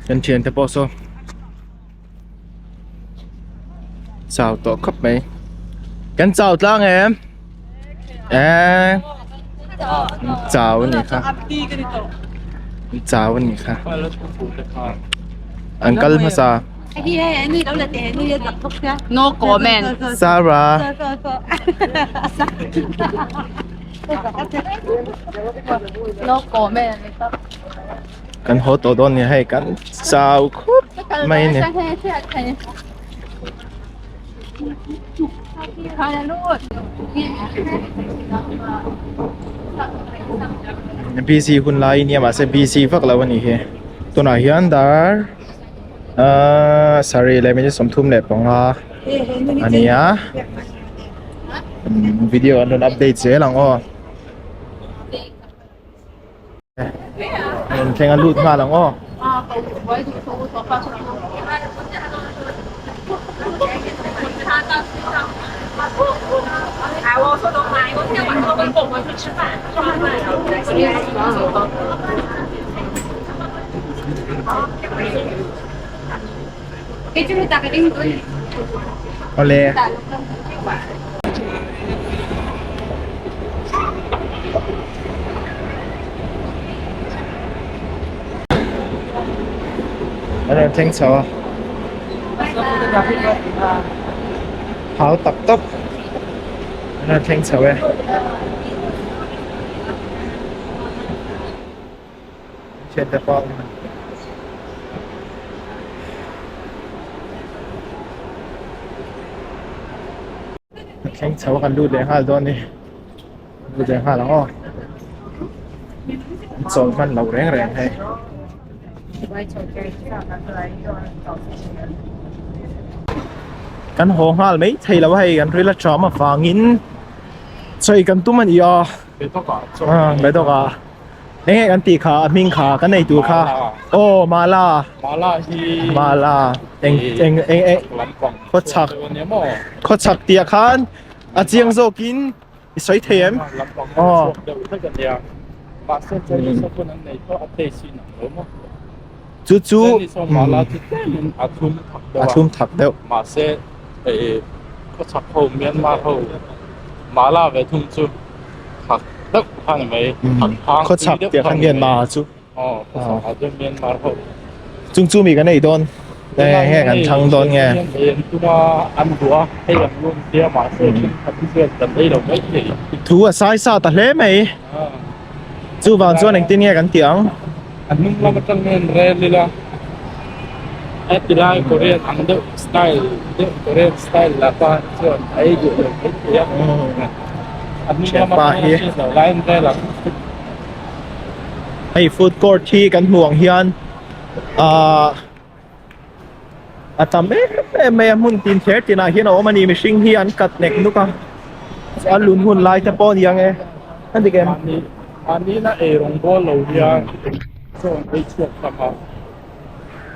Kan thiante pawh saw chau tawh khawp mai kan chau tlang em eh chau a nih kha chau a nih kha an kal hmasa No comment. Sarah No comment. Kan haw tawh dawn nia hei kan chau khup mai a ni. Busy hun lai nia mahse busy vak lo a nih hi tunah hian dar ahh saree leh minute 35 a ni a video an rawn update zel ang aw. Rawn thleng a lut nghal ang aw. Awle. An rawn thleng chho a. Hau tak tak an rawn thleng chho e. Thiante pawh a awm a ni. Kan thleng chho a kan lut leh nghal dawn a ni lut leh nghal ang aw an chawl hman loh reng reng hei. Kan haw nghal mai thei lo a hei kan ril aṭam avangin chawi kan tum a ni a Bedok ah. Enge kan tih kha a hming kha kan nei tur kha aw mala mala hi mala eng eng eng eng khaw chhak khaw chhak tih ah khan a chiang zawk in i sawi thei em aw chu chu a thlum thak deuh mahse hei khaw chhak ho Myanmar ho mala ve thung chu thak deuh kha ni mai thak phang khaw chhak tih khan Myanmar chu aw khaw chhak ah chuan Myanmar ho chung chu mi kan ei dawn nge nge kan thlang dawn nge tuma an duh a hei an lum tia mahse thenkhat hi chuan kan ei lo mai thei thu a sai sa ta hle mai chuvang chuan engtin nge kan tih ang a hnung lam atang hian rel ila a ti lai Korean ang deuh style deuh Korean style la pa chuan a ei duh lo mai thei a a hnung lam Thianpa atang hi. hian a hriat loh laiin rel ang Hei food court hi kan hmuh ang hian ahh a tam em em mai a hmun tin thler tinah hian a awm a ni mihring hi an kat nek nuk a a lun hun lai te pawh a ni ang e a dik em. Mahni mahni na ei rawng bawl lo hian chaw an ei chhuak tam a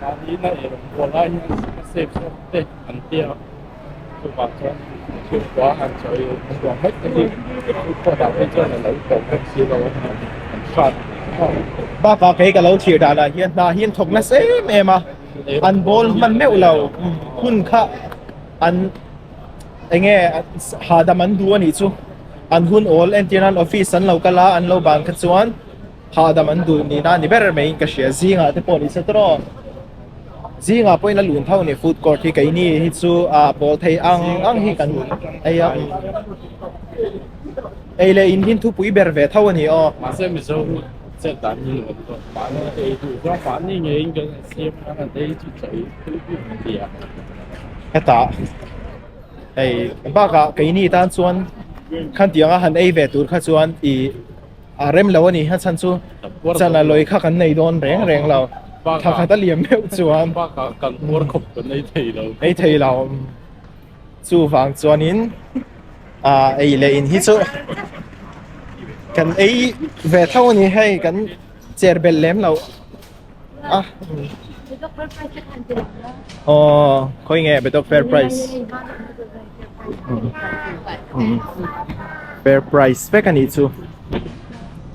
mahni na ei rawng bawl lai hian sum a save zawk te an tia chuvang chuan chhungkua han chawi chhuah mai te hi food court ah phei chuan a lo to vek si lo a an hrat Bakah kei ka lo thlir danah hian hna hi an thawk nasa em em a, an bawl hman meuh lo hun kha an eng nge hahdam an duh a nih chu an hun awl entir nan office an lo kal a an lo ban kha chuan hahdam an duh nihna a ni ber maiin ka hria zingah te pawh ni se tawh zingah pawhin a lun tho a ni food court hi keini hi chu a bawl thei ang ang hi kan ei a. Ei leh in hin thupui ber ve tho a ni aw. Mahse Mizo chet dan hi nuam tawh. Mahni ei duh zawng mahni ngeiin kan han siam a, kan ei chu chaw ei thil bik an ti a. Hetah hei bakah keini tan chuan khan tianga han ei ve tur kha chuan i a rem lo a ni. A chhan chu chan a lawi kha kan nei dawn reng reng lo. Thla khat a liam meuh chuan. Bakah kan uar khawp kan ei thei lo. Ei thei lo. Chuvang chuanin ah ei leh in hi chu kan ei ve tho a ni hei kan cher belh lem loh a aw khawi nge Bedok fair price fair price vek a nih chu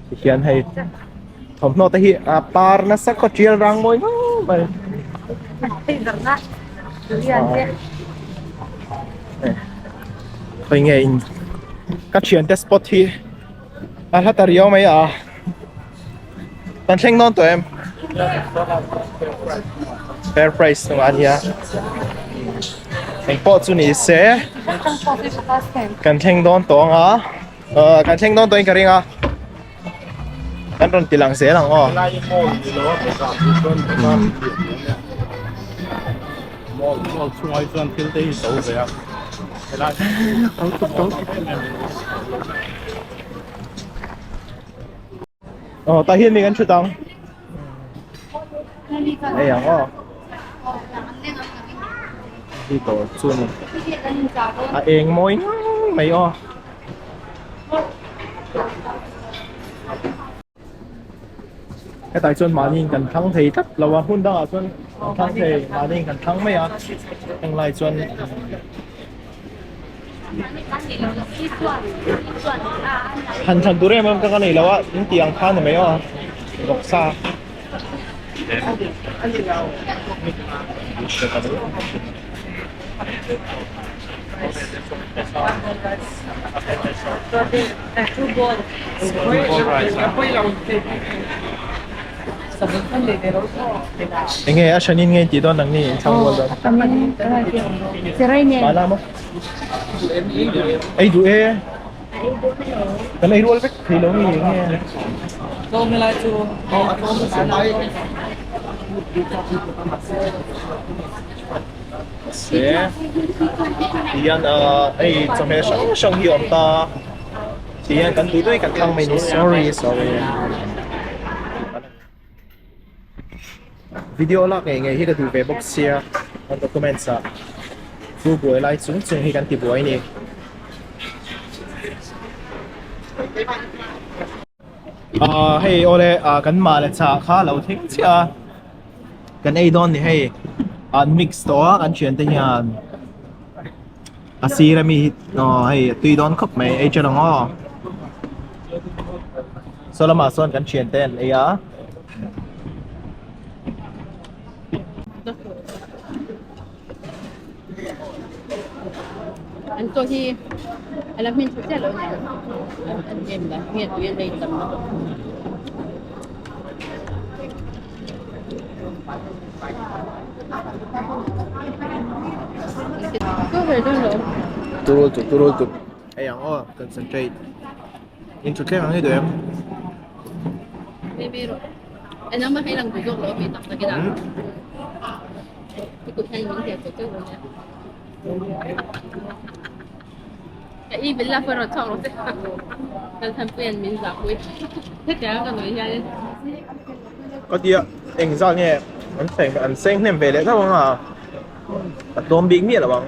tihian hei thawmhnaw te hi a par nasa khaw tial rang mawi vang. mai. Khawi nge in ka thiante spot hi a hla ta riau mai a kan thleng dawn tawh em fair price hnungah a nia engpawh chu ni se kan thleng dawn tawh ang a ah kan thleng dawn tawhin ka ring a kan rawn ti lang zel ang aw. Aw tah hian mi kan thut ang hei ang aw hi dawr chu a ni a eng mawi ngang mai aw. Hetah chuan mahni in kan thlang thei tlat lo a hmun dangah chuan kan thlang thei mahni in kan thlang mai a heng lai chuan han thlan tur em em ka nei lo a in tih ang kha ni mai aw vawksa. Enge a hran in nge tih dawn ang ni in thlang rual dawn. Mala maw? Ei duh e. Kan ei rual vek thei lo mi enge. Se tihian ah hei chawhmeh hrang hrang hi a awm ta tihian kan duh duhin kan thlang mai a ni sorry sorry video lak ngei ngei hi ka duh ve bawk sia kan documents ah thu buai lai chung chung hi kan ti buai a ni. Ahh hei awle ah kan mah leh chah kha lo thleng chiah a kan ei dawn ni hei an mix tawh a kan thian te hian a sir ami hi aw hei a tui dawn khawp mai ei ṭan ang aw saw lamah sawn kan thian te an ei a. An chaw hi a la hmin tha chiah lo a ni an em la nge tui an ei tam lutuk. Turul tuk turul tuk ei ang aw concentrate in thutthleng ang hi duh em. Ka tia eng zat nge an seng an seng hnem ve leh deuh ang a a tlawm bik miah lo ang.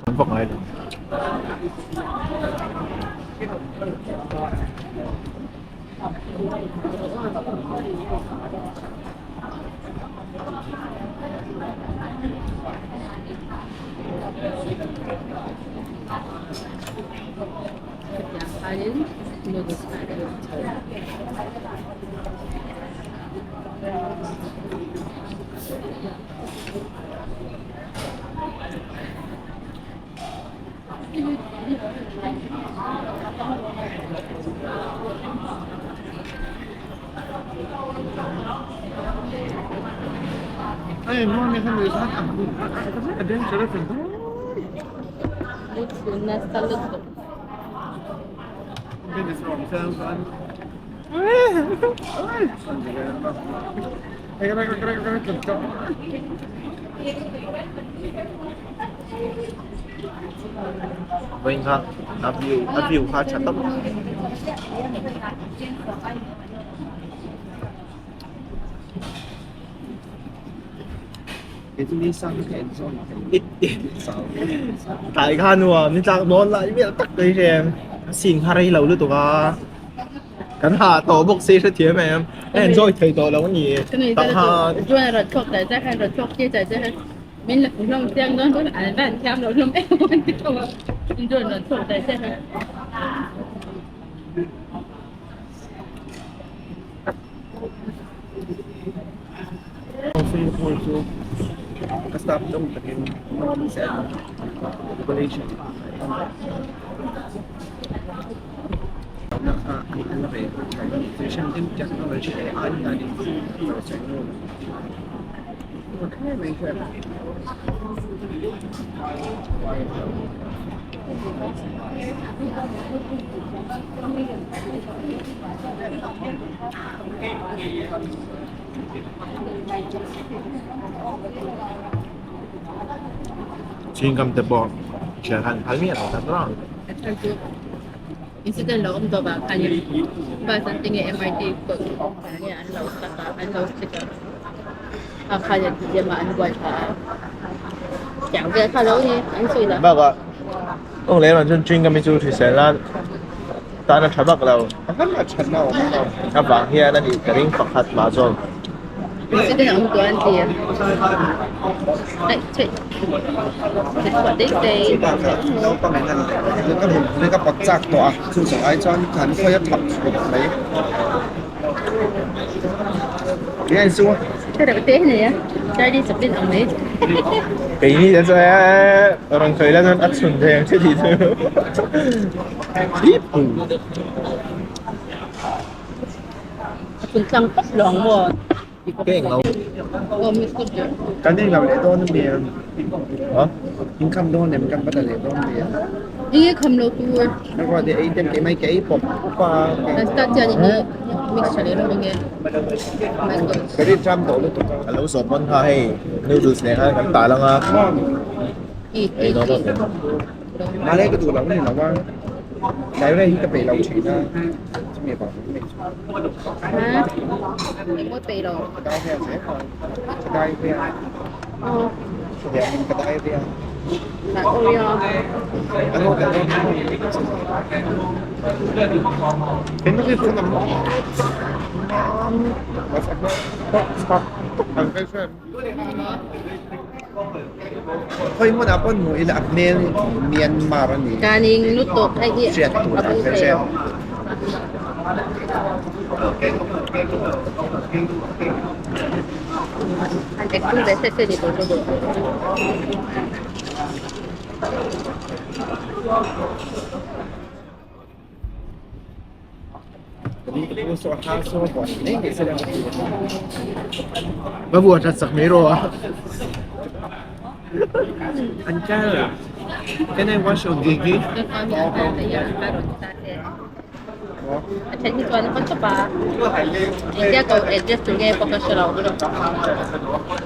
An vak ngai lo. Vawiin kha a view a view kha a tha tawp. Tlai kha nuam ni tlak dawn lai vel tak te hi a scene kha rei lo lutuk a kan ha tawh bawk si hrethiam em a enjoy thei tawh lo a ni tak khan Singapore chu ka staff deuh takin Malaysia Chewing gum te pawh thian han phal miah lo tak rang. Incident lo awm tawh vang khan bus an tinge MRT kawt nge an lo tak a an lo stick a a khan an tizem a an buai phah a tiang vel kha lo ni an sawi lah. Bakah kawng leh erawh chuan chewing gum hi chu hrisel nan tan a tha vak lo. A vang hian a nih ka ring pakhat mah zawk. Incident awm tawh an ti a. Ka pak chak tawh a chu zawh ai chuan kan khawi a thap chhuak mai Keini te chuan rawn sawi la chuan a chhun thei ang che tih chu Kan in lo leh dawn ami a? In kham dawn em? Kan va la leh dawn ami a? Ka ruat ei ten keimah hi ka ei pawp pawp a. Ka rin ṭam tawh lutuk a. A lo zawh pawn kha hei noodles nen khan kan tal ang a. Ei dawn dawn em? Mahle ka duh lo a ni lo a. Tlai rei hi ka peih lo thin a. Chumi vang chu mai chu. Ka dai ve zel a. Ka dai ve a. Chutiang in ka dai ve a. Ano ka dawn Khawi hmunah pawh hmu ila a hmel Myanmar a ni hriat tur a hre hrep. Va buat that sak mai rawh a. Uncle, can I wash your gigi?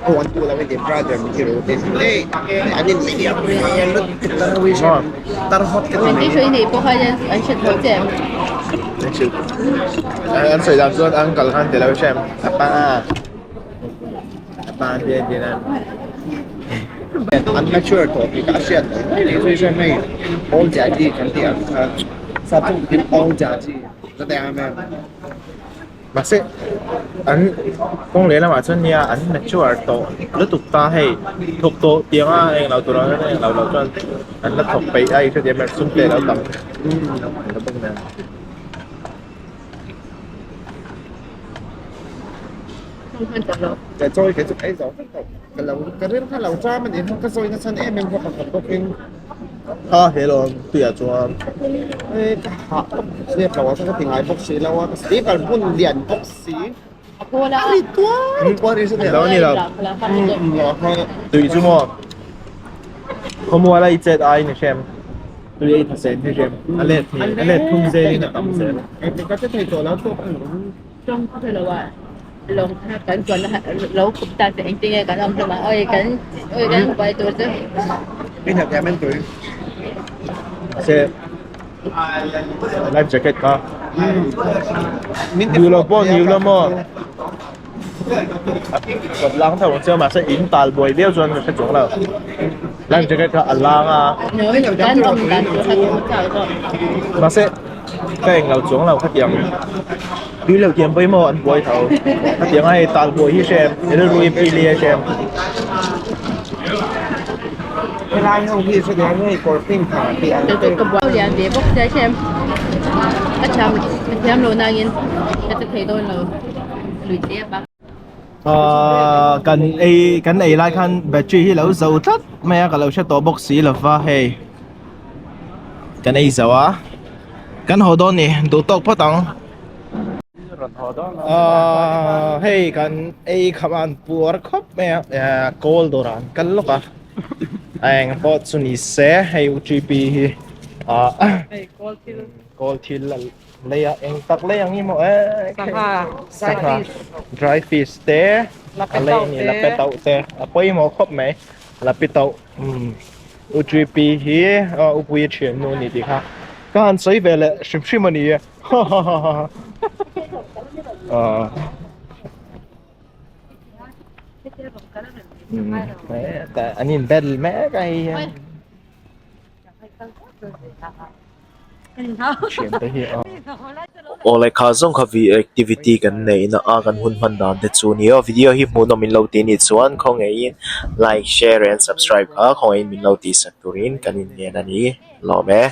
Oh, an tu lo in brother mi ti ru te hey an in tar hot ka ti mai. An sawi dan chuan uncle khan ti lo hrem a pa a pa an ti a ti nan. An mature tawh tih ka hriat loh mai ni zui hrem hei all jadi kan tih ang kha satu in all jadi ka ti ang em. Mahse an kawng leh lamah chuan nia an mature tawh lutuk ta hei thawk tawh tiang a eng lo tur ang eng lo lo chuan an la thawk peih a i hrethiam em sum te lo tam lo bawk nen. Ka chawi kei chu ka ei zo vek tawh ka lo ka rilru kha lo cham a nih kha ka sawi nasa em em kha pakhat bawkin. Kha hello tuiah chuan e ka hah tawp zep lo a chuan ka ti ngai bawk si lo a ka speaker hmun lian bawk si a ri tuar tuar in hre lo ni lo tui chu maw khawmual a i chet ai ni hrem tui a i thasen hi hrem a let hi a let thum zel in a tam zel ka che thei tawh lo tawp Tawng khaw lo ah lawng kha kan chuan na lo khup ta che engtin nge kan awm hlawm a oi kan oi kan buai tur chu. Pin hak hian tui. Se life jacket kha. Duh lo pawh ni lo maw. A kawt lang tho ang chu mahse in tal buai viau chuan ka hre chuang lo. Life jacket kha a lang a. Mahse ka eng lo chuang lo khatiang tui lo tiang pawimawh an buai tho. Khatiang a hei tal buai hi hrem rilru i pili a hrem. Helai ho hi hre hei kawr pink ha tih ang te. Ka buai lian ve bawk sia hrem. Ka thiam ka thiam lo nangin ka che thei dawn lo lui tep a. Ahh kan ei kan ei lai khan battery hi lo zo tlat mai a ka lo hre tawh bawk si lova hei kan ei zo a kan haw dawn ni duh tawk phawt ang. Ahh hei kan ei kham a an puar khawp mai a ehh kawl dawrah an kal lawk a a eng pawh chu ni se hei u T P hi ahh kawl thil a lei a eng tak lei ang i maw eh sangha dry fish te a lei a ni lape tauh te a pawimawh khawp mai lape tauh umm u T P hi u Puia thiannu a ni tih kha ka han sawi ve leh hrim hrim a ni e. An in battle mek a hei hian thiante hi a. Awle kha zawng kha vi activity kan neih na a kan hun hman dan te chu a ni a video hi hmuhnawm min lo tih anih chuan khawngaihin like share and subscribe kha khawngaihin min lo tihsak turin kan inngen a ni lawm e.